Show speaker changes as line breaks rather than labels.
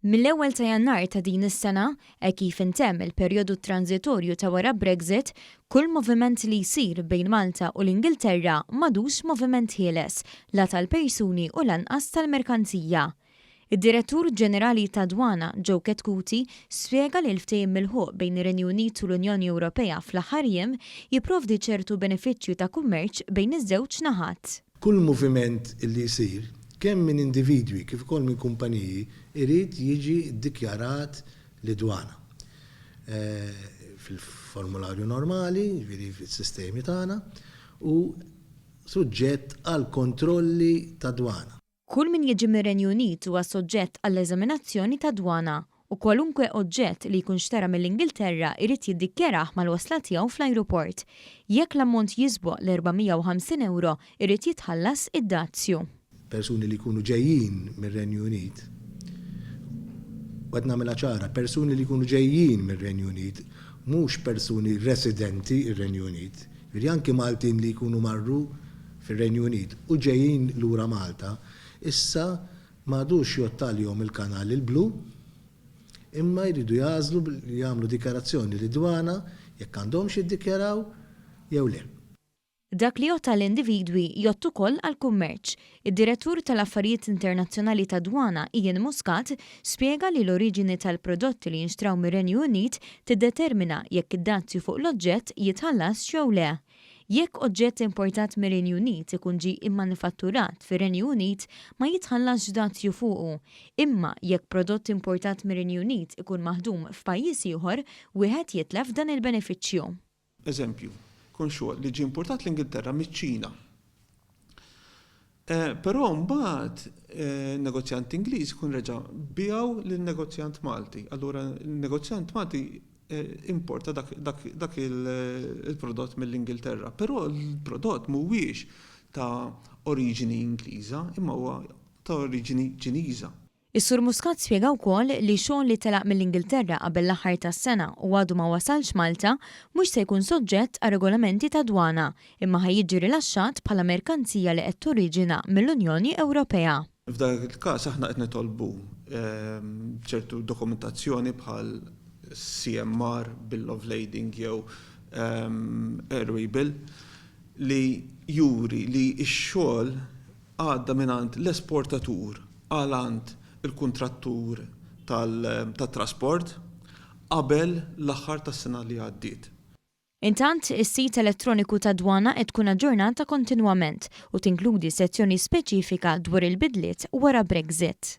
Mill-ewwel ta' Jannar ta' din is-sena, hekk kif intemm il-perjodu tranżitorju ta' wara Brexit, kull moviment li jsir bejn Malta u l-Ingilterra m'għadux moviment ħieles, la tal-persuni u lanqas tal-merkanzija. Id-Direttur Ġenerali tad-Dwana, Joe Chetcuti, spjega li l-ftehim milħuq bejn ir-Renju Unit u l-Unjoni Ewropea fl-aħħar jiem jipprovdi ċertu benefiċċju ta' kummerċ bejn iż-żewġ naħat.
Kull moviment li jsir, kemm minn individwi kif ukoll minn kumpaniji, irid jiġi ddikjarat lid-Dwana fil-formularju normali, jiġifieri fis-sistemi tagħna, u suġġett għal kontrolli tad-dwana.
Kull min jiġi mir-Renju Unit huwa soġġett għall-eżaminazzjoni tad-dwana u kwalunkwe oġġett li jkun xtara mill-Ingilterra jrid jiddikjarah mal-wasla tiegħu fl-ajruport. Jekk l-ammont jisboq l-450 ewro irid jitħallas id-dazju.
Persuni li jkunu ġejjin mir-Renju Unit, u qed nagħmilha ċara, persuni li jkunu ġejjin mir-Renju Unit, mhux persuni residenti r-Renju Unit, jiġifieri anki Maltin li jkunu marru fir-Renju Unit u ġejjin lura Malta, issa m'għadux jgħodd għalihom il-kanal il-blu, imma jridu jagħżlu li jagħmlu dikjarazzjoni lid-dwana jekk għandhomx jiddikjaraw jew le.
Dak li jgħodd għall-individwi jgħodd ukoll għall-kummerċ. Id-Direttur tal-Affarijiet Internazzjonali tad-Dwana, Ian Muscat, spjega li l-oriġini tal-prodotti li jinxtraw mir-Renju Unit tiddetermina jekk id-dazju fuq l-oġġett jitħallasx jew le. Jekk oġġett importat mir-Renju Unit ikun ġie immanifatturat fir-Renju Unit, ma jitħallasx dazju fuqu. Imma jekk prodott importat mir-Renju Unit ikun maħdum f'pajjiż ieħor, wieħed jitlef dan il-benefiċċju.
Eżempju, ikun xogħol li ġie importat l-Ingilterra miċ-Ċina. Però mbagħad negozjant Ingliż ikun reġa' biegħu lil negozjant Malti. Allura n-negozjant Malti importa dak il-prodott mill-Ingilterra. Però l-prodott mhuwiex ta' oriġini Ingliża imma huwa ta' oriġini Ċiniża.
Is-Sur Muscat spjega wkoll li xogħol li telaq mill-Ingilterra qabel l-aħħar tas-sena u għadu ma wasalx Malta mhux se jkun soġġett għar-regolamenti tad-dwana imma ħa jiġi rilaxxat bħala merkanzija li qed toriġina mill-Unjoni Ewropea.
F'dak il-każ aħna qed nitolbu ċertu dokumentazzjoni bħal CMR, Bill of Lading jew Airway Bill li juri li x-xogħol għadda mingħand l-esportatur għal għand il-kuntrattur tat-trasport qabel l-aħħar tas-sena li għaddiet.
Intant, is-sit elettroniku tad-Dwana qed tkun aġġornata kontinwament u tinkludi sezzjoni speċifika dwar il-bidliet wara Brexit.